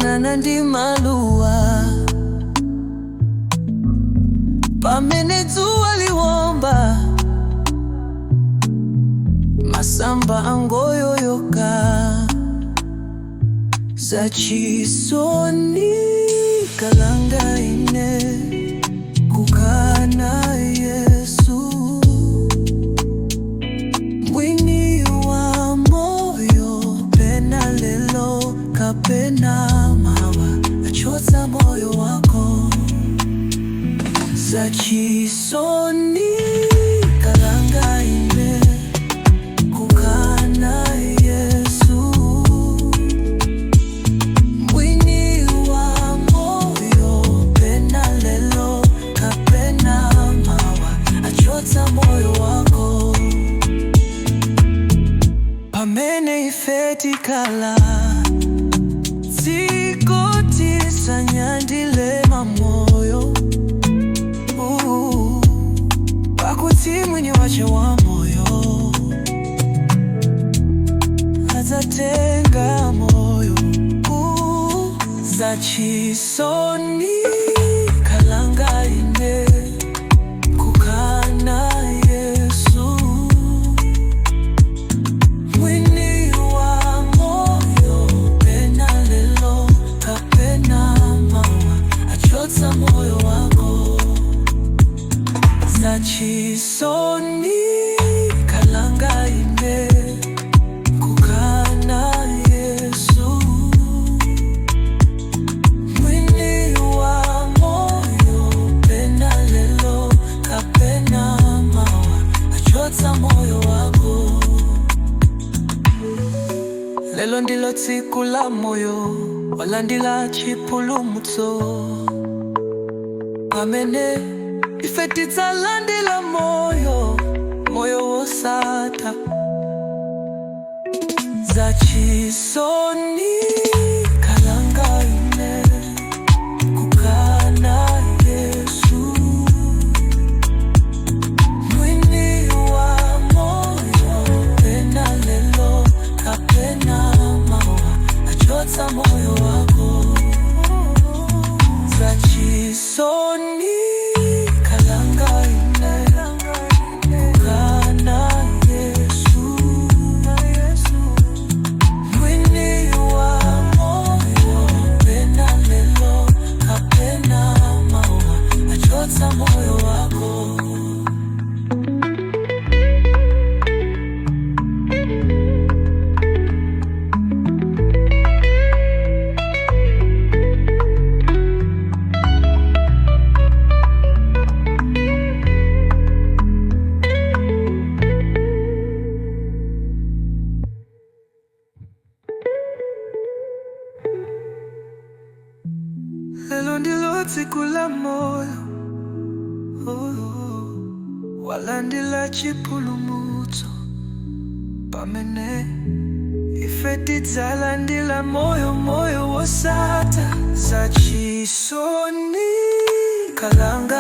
Mofanana ndi maluwa pamene dzuwa liwomba, masamba angoyoyoka. Zachisoni kalanga ine, kukana Yesu mwini wa moyo. Pena lelo kapena mawa achotsa moyo wako. Zachisoni kalanga ine, kukana Yesu mwini wa moyo. Pena lelo kapena mawa achotsa moyo wako. Pamene ife tikhala dziko tisanyadile mamoyo, pakuti mwini wache wa moyo adzatenga moyo. Zachisoni kalanga ine, kukana Yesu mwini wa moyo. Pena lelo kapena mawa achotsa moyo wako. Zachisoni kalanga ine, kukana Yesu mwini wa moyo. Pena lelo kapena mawa achotsa moyo wako. Lelo ndilo tsiku la moyo, walandila chipulumutso, pamene ife tidzalandila moyo, moyo wosatha. Zachisoni kalanga ine, kukana Yesu mwini wa moyo. Pena lelo kapena mawa achotsa moyo wako. Zachisoni kalanga ine, kukana Yesu mwini wa moyo. Pena lelo kapena mawa achotsa moyo wako. Lelo ndilo tsiku la moyo, oh, walandila chipulumutso, pamene ife tidzalandila moyo, moyo wosatha. Zachisoni kalanga.